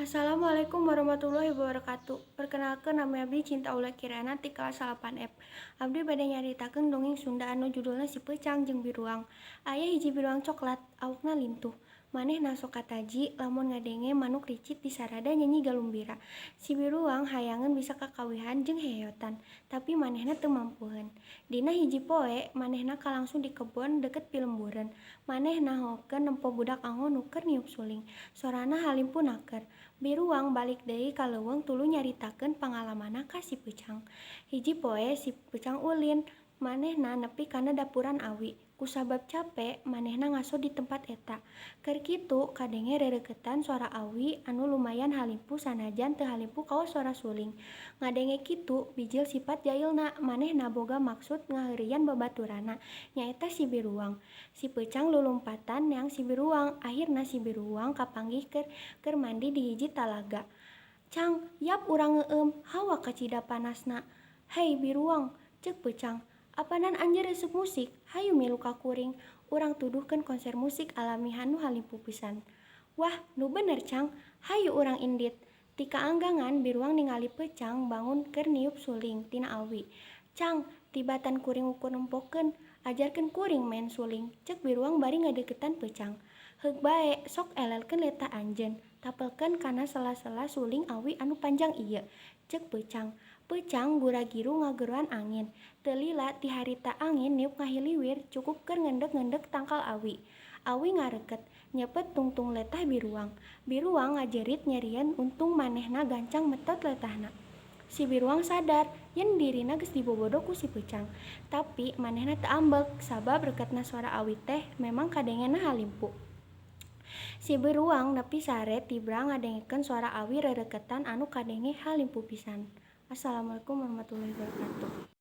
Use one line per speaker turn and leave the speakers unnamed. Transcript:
Assalamualaikum warahmatullahi wabarakatuh. Perkenalkan, nama abdi Cinta Aula Kirana ti kelas 8F. Abdi bade nyaritakeun dongeng Sunda anu judulna Si Peucang jeung Biruang. Aya hiji biruang coklat, awukna lintuh. Manehna sok kataji lamun ngadenge manuk ricit disarada nyanyi galumbira. Si biruang hayangeun bisa kakawihan jeung heheotan, tapi manehna teu mampuheun. Dina hiji poe, manehna kalangsung di kebon deket pilembureun. Manehna hohokeun nempo budak angon nu keur niup suling. Sorana halimpu naker. Biruang balik deui ka leuweung tuluy nyaritakeun pangalamanna ka si Peucang. Hiji poe si Peucang ulin, manehna nepi kana dapuran awi. Kusabab cape, manehna ngaso di tempat eta. Keur kitu kadenge rereketan sora awi anu lumayan halimpu sanajan teu halimpu kawas sora suling. Ngadenge kitu, bijil sipat jailna, manehna boga maksud ngaheureuyan babaturanna, nyaeta si Biruang. Si Peucang lulumpatan neang si Biruang, ahirna si Biruang kapanggih keur mandi di hiji talaga. "Cang, yap urang ngeueum, hawa kacida panasna." "Hei Biruang," ceuk Peucang, "apanan anjeun resep musik? Hayu milu ka kuring, urang tuduhkeun konser musik alami anu halimpu pisan." "Wah, nu bener, Cang, hayu urang indit." Ti kaanggangan Biruang ningali Peucang bangun keur niup suling tina awi. "Cang, tibatan kuring ukur nempokeun, ajarkeun kuring maen suling," ceuk Biruang bari ngadeukeutan Peucang. "Heug bae, sok elelkeun letah anjeun, tapelkeun kana sela-sela suling awi anu panjang ieu," ceuk Peucang. Peucang gura-giru ngageroan angin. Teu lila ti harita angin niup ngahiliwir cukup keur ngendek-ngendek tangkal awi. Awi ngareukeut, nyepet tungtung letah Biruang. Biruang ngajerit nyerieun, untung manehna gancang metot letahna. Si Biruang sadar yen dirina geus dibobodo ku si Peucang. Tapi manehna teu ambek sabab reuketna sora awi teh memang kadengena halimpu. Si Biruang nepi sare tibra ngadengekeun sora awi rereketan anu kadenge halimpu pisan. Assalamualaikum warahmatullahi wabarakatuh.